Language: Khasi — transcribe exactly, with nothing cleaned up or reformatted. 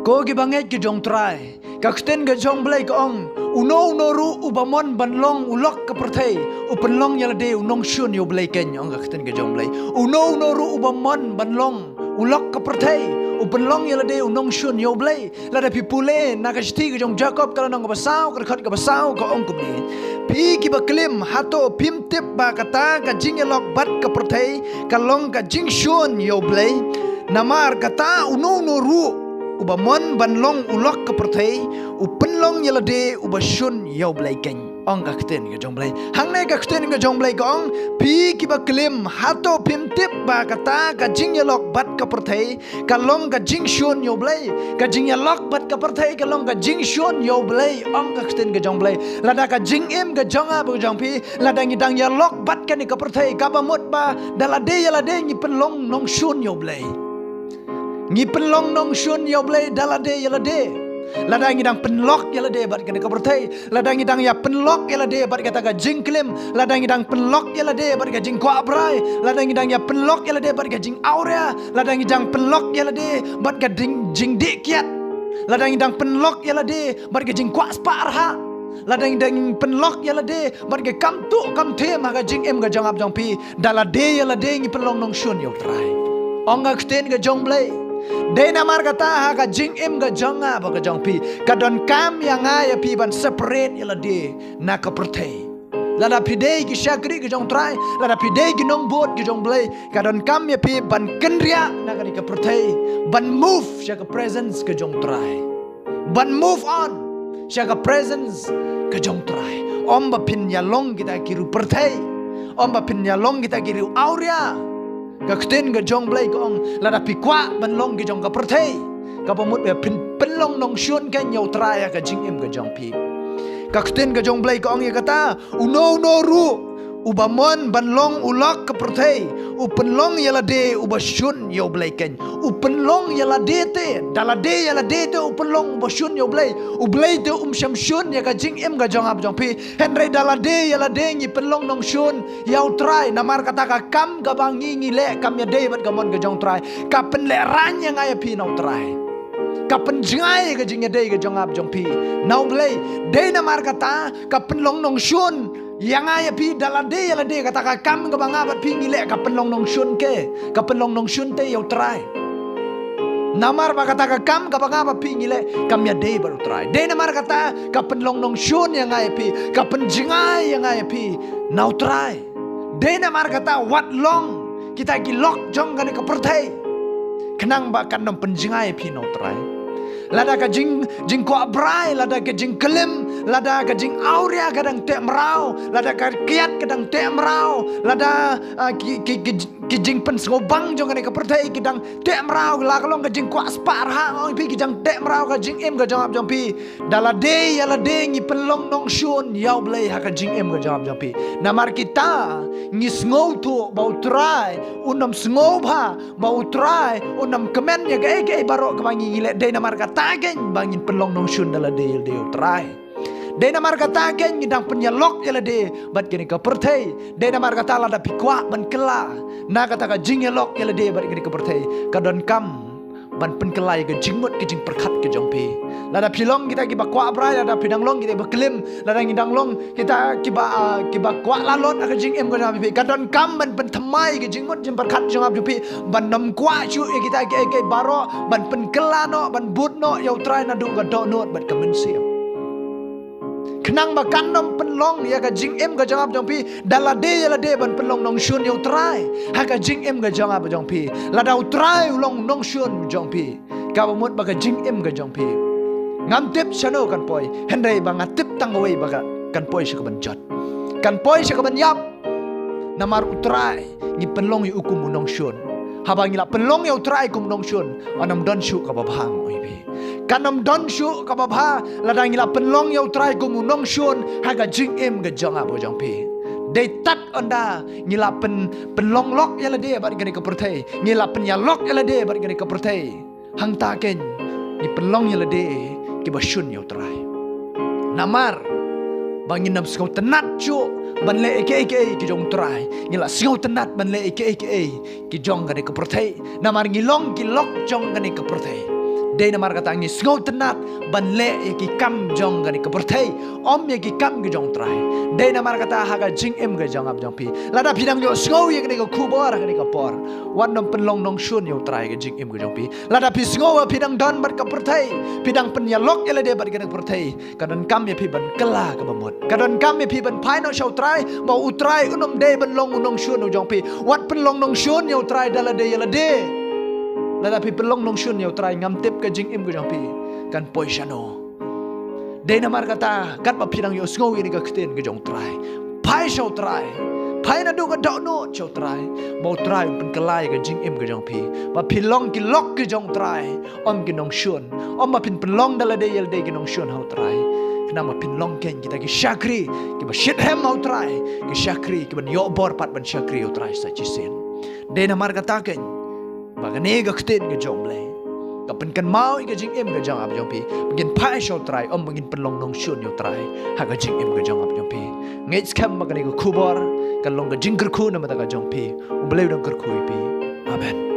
Ko ki bangeit ki jong Trai, ka ktien ka jong Blei ka ong, uno uno ruh uba mon ban long u lok ka pyrthei, u pynlong ïa lade u nongshun ïa u Blei keiñ, ong ka ktien ka jong Blei. Uno uno ruh uba mon ban long u lok ka pyrthei, u pynlong ïa lade u nongshun ïa u Blei. Lada phi pule na ka shithi ka jong Jakob ka lynnong kaba saw, ka dkhot kaba saw, ka ong kumne. Phi kiba klim, hato phim tip ba kata ka jingïalok bad ka pyrthei ka long ka jingshun ïa u Blei? Namar kata uno uno ruh uba mon ban long u lok ka pyrthei, u pynlong ïa lade uba shun ïa u Blei keiñ, ong ka ktien ka jong Blei. Hangne ka ktien ka jong Blei ka ong, phi kiba klim, hato phim tip ba kata ka jingïalok bad ka pyrthei ka long ka jingshun ïa u Blei? Ka jingïalok bad ka pyrthei ka long ka jingshun ïa u Blei, ong ka ktien ka jong Blei. Lada ka jingim ka jong nga bad ka jong phi, lada ngi dang ïalok bad kane ka pyrthei, kaba mut ba da lade ïa lade ngi pynlong nongshun ïa u Blei. Ngi pynlong nongshun ïa u Blei da lade ïa lade. Lada ngi dang pynlok ïa lade bad kane ka pyrthei, lada ngi dang ïa pynlok ïa lade bad kata ka jingklim, lada ngi dang pynlok ïa lade bad ka jingkwah brai, lada ngi dang ïa pynlok ïa lade bad ka jingawria, lada ngi dang pynlok ïa lade bad ka ding jingdih kiad, lada ngi dang pynlok ïa lade bad ka jingkwah spah rhah, lada ngi dang pynlok ïa lade bad ka kam tuh kam them ha ka jingim ka jong nga bad jong phi, da lade ïa lade ngi pynlong nongshun ïa u Trai, ong ka ktien ka jong Blei. Dei namar kata ha ka jingim ka jong nga bad ka jong phi, ka donkam ïa nga ïa phi ban separate ïa lade na ka pyrthei. Lada phi dei ki shakri ki jong u Trai, lada phi dei ki nongbud ki jong u Blei, ka donkam ïa phi ban kynriah na kane ka pyrthei, ban move sha ka presence ka jong u Trai, ban move on sha ka presence ka jong u Trai. Ym ba phin ïa long kita ki riew pyrthei, ym ba phin ïa long kita ki riew awria. Ka ktien ka jong u Blei ka ong, lada phi kwah ban long ki jong ka pyrthei, kaba mut ba phin pynlong nongshun keiñ ïa u Trai ha ka jingim ka jong phi. Ka ktien ka jong u Blei ka ong ïa kata, uno uno ruh uba mon ban long u lok ka pyrthei, u pynlong ïa lade uba shun ïa u Blei keiñ. U pynlong ïa lade te, da lade ïa lade te u pynlong uba shun ïa u Blei. U Blei te um shym shun ïa ka jingim ka jong nga bad jong phi. Hynrei da lade ïa lade ngi pynlong nongshun ïa u Trai, namar kata ka kam kaba ngi ngi leh kam ïadei bad ka mon ka jong u Trai. Ka pynlehraiñ ïa nga ïa phi na u Trai. Ka pynjngai ïa ka jingïadei ka jong nga bad jong phi na u Blei. Dei namar kata ka pynlong nongshun ïa nga ïa phi, da lade ïa lade kata ka kam kaba nga bad phi ngi leh ka pynlong nongshun ke, ka pynlong nongshun te ïa u Trai. Namar ba kata ka kam kaba nga bad phi ngi leh kam ïadei bad u Trai. Dei namar kata ka pynlong nongshun ïa nga ïa phi, ka pynjngai ïa nga ïa phi na u Trai. Dei namar kata wat long kita ki lok jong kane ka pyrthei, khnang ba kan ym pynjngai ïa phi na u Trai. Lada ka jing, jingkwah brai, lada ka jingklim, lada ka jingawria ka dang teh mraw, lada ka kiad ka dang teh mraw, lada, ah, ki, ki, ki, ki jingpynsngewbang jong kane ka pyrthei ki dang teh mraw, la ka long ka jingkwah spah rhah, ong phi, ki dang teh mraw ka jingim ka jong nga bad jong phi. Da lade ïa lade ngi pynlong nongshun ïa u Blei ha ka jingim ka jong nga bad jong phi. Namar kita ngi sngewthuh ba u Trai un ym sngewbha, ba u Trai un ym kmen ïa kaei kaei baroh kaba ngi ngi leh. Dei namar kata keiñ ba ngin pynlong nongshun da lade ïa lade ïa u Trai. Dei namar kata keiñ ngi dang pynïalok ïa lade bad kane ka pyrthei. Dei namar kata lada phi kwah ban kylla na kata ka jingïalok ïa lade bad kane ka pyrthei, ka donkam ban pynkylla ïa ka jingmut ka jingpyrkhat ka jong phi. Lada phi long kita kiba kwah brai, lada phi dang long kita kiba klim, lada ngi dang long kita kiba, ah, kiba kwah lalot ha ka jingim ka jong phi, ka donkam ban pynthymmai ïa ka jingmut jingpyrkhat jong phi, ban ym kwah shuh ïa kita kiei kiei baroh, ban pynkylla noh, ban bud noh ïa u Trai naduh ka dohnud bad ka mynsiem. Khnang ba kan ym pynlong ïa ka jingim ka jong nga bad jong phi da lade ïa lade ban pynlong nongshun ïa u Trai ha ka jingim ka jong nga bad jong phi. Lada u Trai u long nongshun jong phi, kaba mut ba ka jingim ka jong phi, ngam tip shano kan poi, hynrei ba nga tip tang kawei ba ka, kan poi sha ka ban jot, kan poi sha ka ban ïap. Namar u Trai ngi pynlong ïa u kum u nongshun. Haba ngi la pynlong ïa u Trai kum u nongshun, yn ym don shuh kaba bha, nga ong ïa phi. Kan ym don shuh kaba bha lada ngi la pynlong ïa u Trai kum u nongshun ha ka jingim ka jong nga bad jong phi. Dei tad ynda ngi la pyn, pynlong lok ïa lade bad kane ka pyrthei, ngi la pynïalok ïa lade bad kane ka pyrthei, hangta keiñ ngi pynlong ïa lade kiba shun ïa u Trai. Namar ba ngin ym sngewtynnat shuh ban leh ïa kiei kiei ki jong u Trai, ngi la sngewtynnat ban leh ïa kiei kiei ki jong kane ka pyrthei. Namar ngi long ki lok jong kane ka pyrthei. Dei namar kata ngi sngewtynnat ban leh ïa ki kam jong kane ka pyrthei, ym ïa ki kam ki jong U Trai. Dei namar kata ha ka jingim ka jong ap jong phi, lada phi dang ïohsngew ïa kane ka khubor ha kane ka por, wat nym pynlong nongshun ïa U Trai ha ka jingim ka jong phi. Lada phi sngew ba phi dang don bad ka pyrthei, phi dang pynïalok ïa lade bad kane ka pyrthei, ka donkam ïa phi ban kylla kaba mut. Ka donkam ïa phi ban phai noh sha U Trai, ba U Trai un ym dei ban long u nongshun u jong phi. Wat pynlong nongshun ïa U Trai da lade ïa lade. Lada phi pynlong nongshun ïa U Trai, ngam tip ka jingim ka jong phi kan poi shano. Dei namar kata, katba phi dang ïohsngew ïa kane ka ktien ka jong U Trai, phai sha U Trai. Phai naduh ka dohnud sha U Trai, ba U Trai un pynkylla ïa ka jingim ka jong phi, ba phi long ki lok ki jong U Trai, ym ki nongshun. Ym ba phin pynlong da lade ïa lade ki nongshun ha U Trai, khnang ba phin long kein kita ki shakri kiba shitrhem ha U Trai, ki shakri kiban ïoh bor pat ban shakri ïa U Trai sa shisien. Dei namar kata kein ba kane ka ktien ka jong U Blei ka pynkynmaw ïa ka jingim ka jong ap jong phi, ba ngin phai sha U Trai, ym ba ngin pynlong nongshun ïa U Trai ha ka jingim ka jong ap jong phi. Ngeit skhem ba kane ka khubor kan long ka jingkyrkhu namar ka jong phi. U Blei u dang kyrkhu ïa phi. Amen.